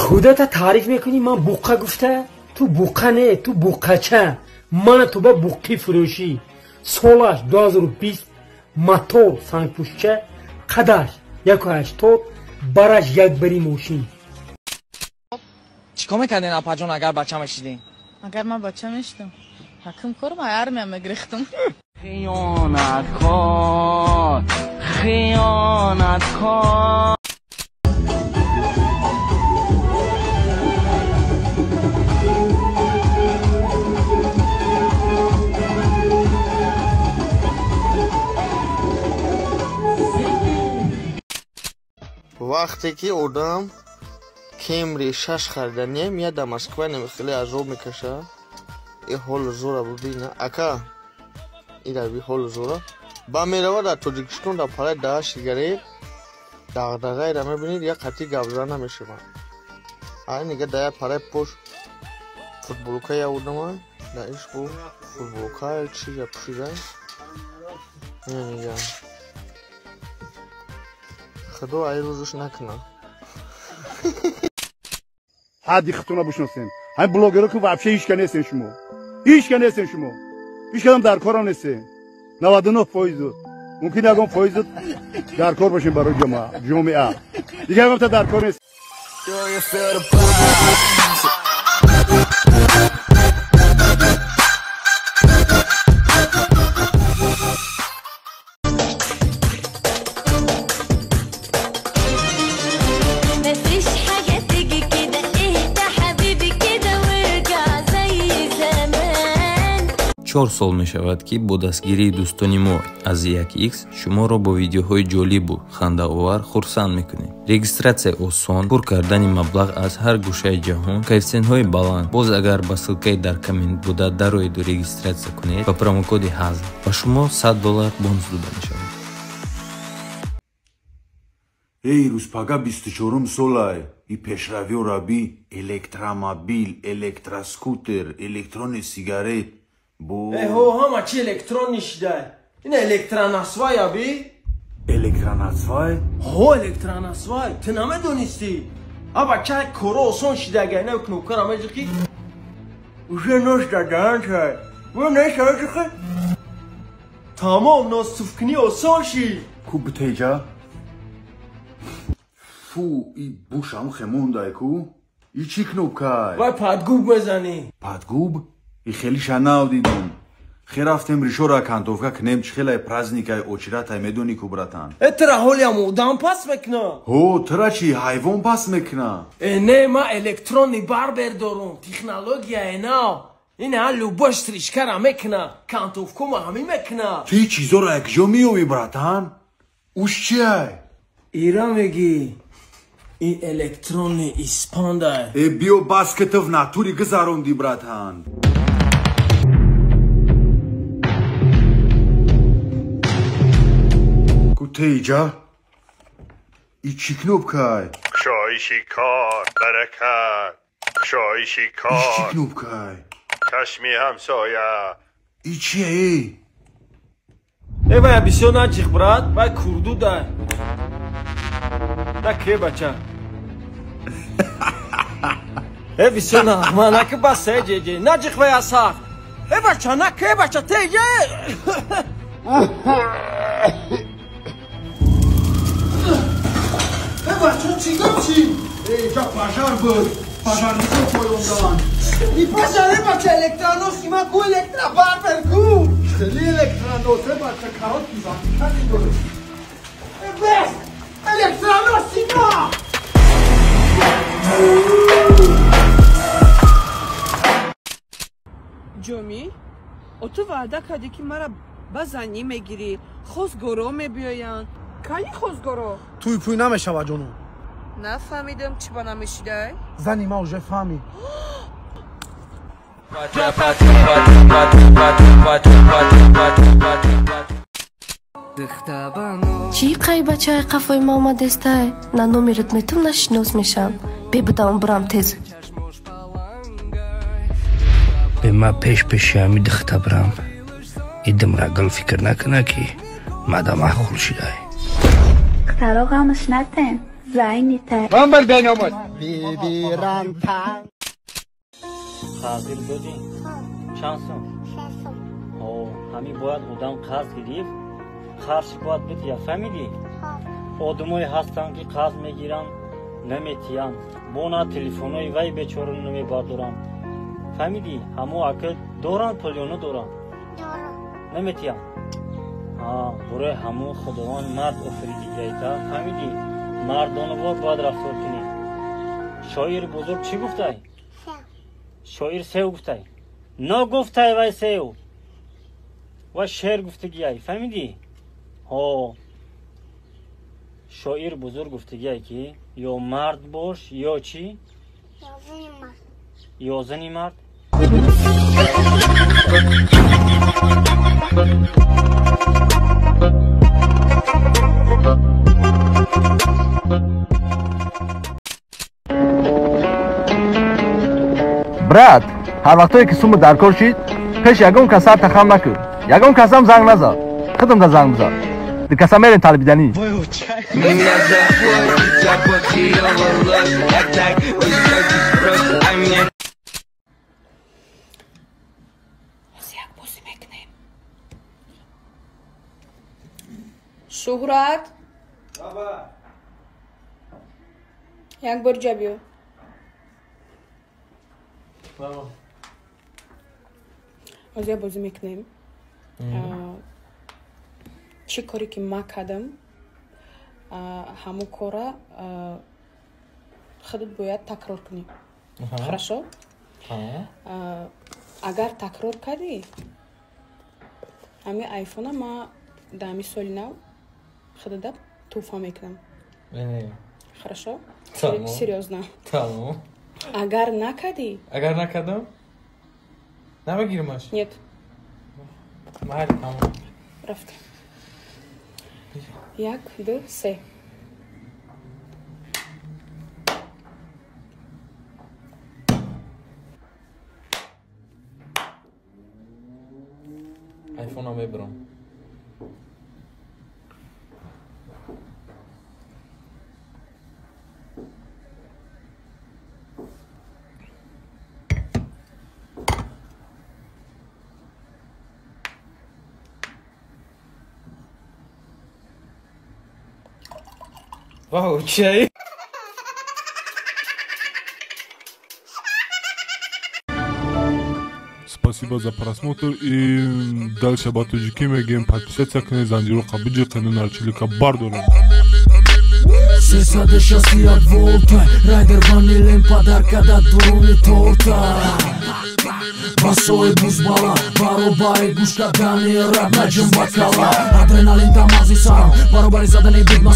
Худата таъриф мекунӣ, ман буққа гуфта, ту буққа не, ту буққача. Мана ту ба буққӣ фурӯшӣ. Солаш 2020, мотор сангпӯшча, қадаш 1,80, бараш як бари мошин. Чӣ кор мекардин, апаҷон, агар бача мешидин? Агар ман бача мешидам, ҳаким корм, армия мегирифтам. Хиёнаткор, хиёнаткор. Вақте ки одам Кемри 6 хариданием, я да Москва намехеле азоб мекаша. И ҳолу зора бубина. Ака, ира би ҳолу зора. Ба мерава дар Тоҷикистон дар параи 10 сигарет дағдағаеро мебинед, як қатъи гапзан намешавад. Ай нига да як параи пош футболка я одама, да ишбу футболка чиза пӯшида. Ина нига. Худо ай рӯзш накунад. Ҳадди худтонро бишносем. Ҳамин блогерро ки вообще ҳеч ка нестен шумо. Ҳеч ка нестен шумо. Ҳеч кадом дар корам нестен. 99%. Мумкин ягон фоиз дар кор бошем барои ҷомеа. Дигар ягон дар кор нест. 4 сол мешавад, ки бо дастгирии дӯстони мо аз 1x шуморо бо видеоҳои ҷолибу хандаовар хурсанд мекунем. Регистратсия осон, пур кардани маблағ аз ҳар гӯшаи ҷаҳон, коэффисиентҳои баланд. Боз агар ба ссылкаи дар коммент буда дароеду регистратсия кунед, ба промокоди ҳазл ба шумо $100 бонус дода мешавад. Эй, рӯзпага 24 солай, и пешравиёра би электромобил, электроскутер, электронный сигарет. Эҳо, ҳама чи электронӣ шидай. Ин электронасвай аби? Электронасвай? Ҳо, электронасвай. Ту намедонистӣ? Аба чай коро осон шидага, ина кнопкара меҷиқи. Уже нош дадан чай. Во нешаҷиқи. Тамом, носуфкунӣ осон шид. Ку битеҷа? Фу, и бушам хемондай ку. И чӣ кнопкай? Вай падгуб мезанӣ. Падгуб? И хеле шанав дидум. Хе рафтем ришора кантовка кнем, чӣ хелай праздникай очиратай медони ку, братан. Э, тра ҳолиам одам пас мекуна. Ҳо, тра чӣ ҳайвон пас мекуна? Э, не, ма электронный барбер дорум, технологияи нав. Ин ҳа любой стрижкара мекуна, кантовкума ҳамин мекуна. Ту ин чизоро якҷо меёбӣ, братан? Уш чиай? Ира мегӣ. Ин электронный испандай. Э, биё бас ки ту в натури гузаронди, братан. Кутейҷа? И чӣ кнопкай? Кушоиши кор, баракат. Кушоиши кор. И чӣ кнопкай? Чашми ҳамсоя. И чия, э? Э, вая бисёр наҷиқ, брат, вай курдудай. Наке, бача. Э, бисёр нағма, наки бас, э, ҷеҷе. Наҷиқ вая сахт. Э, бача, наке, бача, теҷе. Э, бача, чӣ гап чӣ? Э, ҷа пожар буд. Пожарнико поёндан. И пожар, э, бача, электронос ма ку электробарбер ку. Хели электронос, э, бача, короткий замыкание дорад. Э, бес! Электронос ма! Ҷомӣ, о ту ваъда кардӣ, ки мара ба занӣ мегирӣ, хостгоро мебиёянд. Кани хостгоро? Туй пӯй намешавад, ҷонум. Нафаҳмидам, чӣ ба намешидай? Зани ма уже фаҳмид. Чӣ қай бачаи қафои ма омадестай? На номерат метум, на шинос мешам. Бебудам бурам тез. Бе ма пеш пеши ҳами духта бирам. Идимра гул фикр накуна, ки мада маъқул шидай. Духтаро, ғамаш натен. Занята. Ман бар беномус. Бибиранта. Қарз додӣ? Чанд сум? 6 сум. О, ҳамин бояд одам қарз гирифт, қарзш бояд бития, фаҳмидӣ? Одамое ҳастанд, ки қарз мегиранд, наметиҳанд, бо на телефонҳои вай бечора намебардоранд. Фаҳмидӣ? Ҳамо ака доранд пул ё надоранд? Наметиҳанд. Барои ҳамо Худованд мард офаридигиайта, фаҳмидӣ? Мардонавор бояд рафтор кунӣ. Шоири бузург чӣ гуфтай? Шоир сев гуфтай. Ногуфтай вай сев. Вай шеър гуфтагиай, фаҳмидӣ? Ҳо. Шоир бузург гуфтагиай, ки ё мард бош, ё чӣ? Ё зани мард. Брат, ҳар вақтое ки сумма дар кор шид, пеш ягон кас сар тахам накун, ягон касам занг назад, худам да занг бизад. Ди каса мерем талибиданӣ. Як бозӣ мекунем. Шуҳрат, як бор ҷа биё. Ҳозир як бозӣ мекунем. Чӣ коре ки ма кардам, ҳамун кора худат бояд такрор кунӣ. Хорошо? Агар такрор кардӣ, ҳамин айфона ма дар ҳамин соли нав худада тӯҳфа мекунам. Хорошо? Серьёзно. Агар накардӣ? Агар накардам, намегиримаш? Нет. Майли, тамом. Рафтем. 1, 2, 3. Айфона мебарам. Вау, чай. Спасибо за просмотр и дальше ба тоҷикӣ мегӯем: подписаться кунед, занҷироқа биҷиқену нарчилика бардорем. 361 волта райдер ванилем подарка да дуруни торта басои бузбала баробари гӯш кардани раб наҷум ба кала адреналин дар мағзи сарам баробари задани бигма.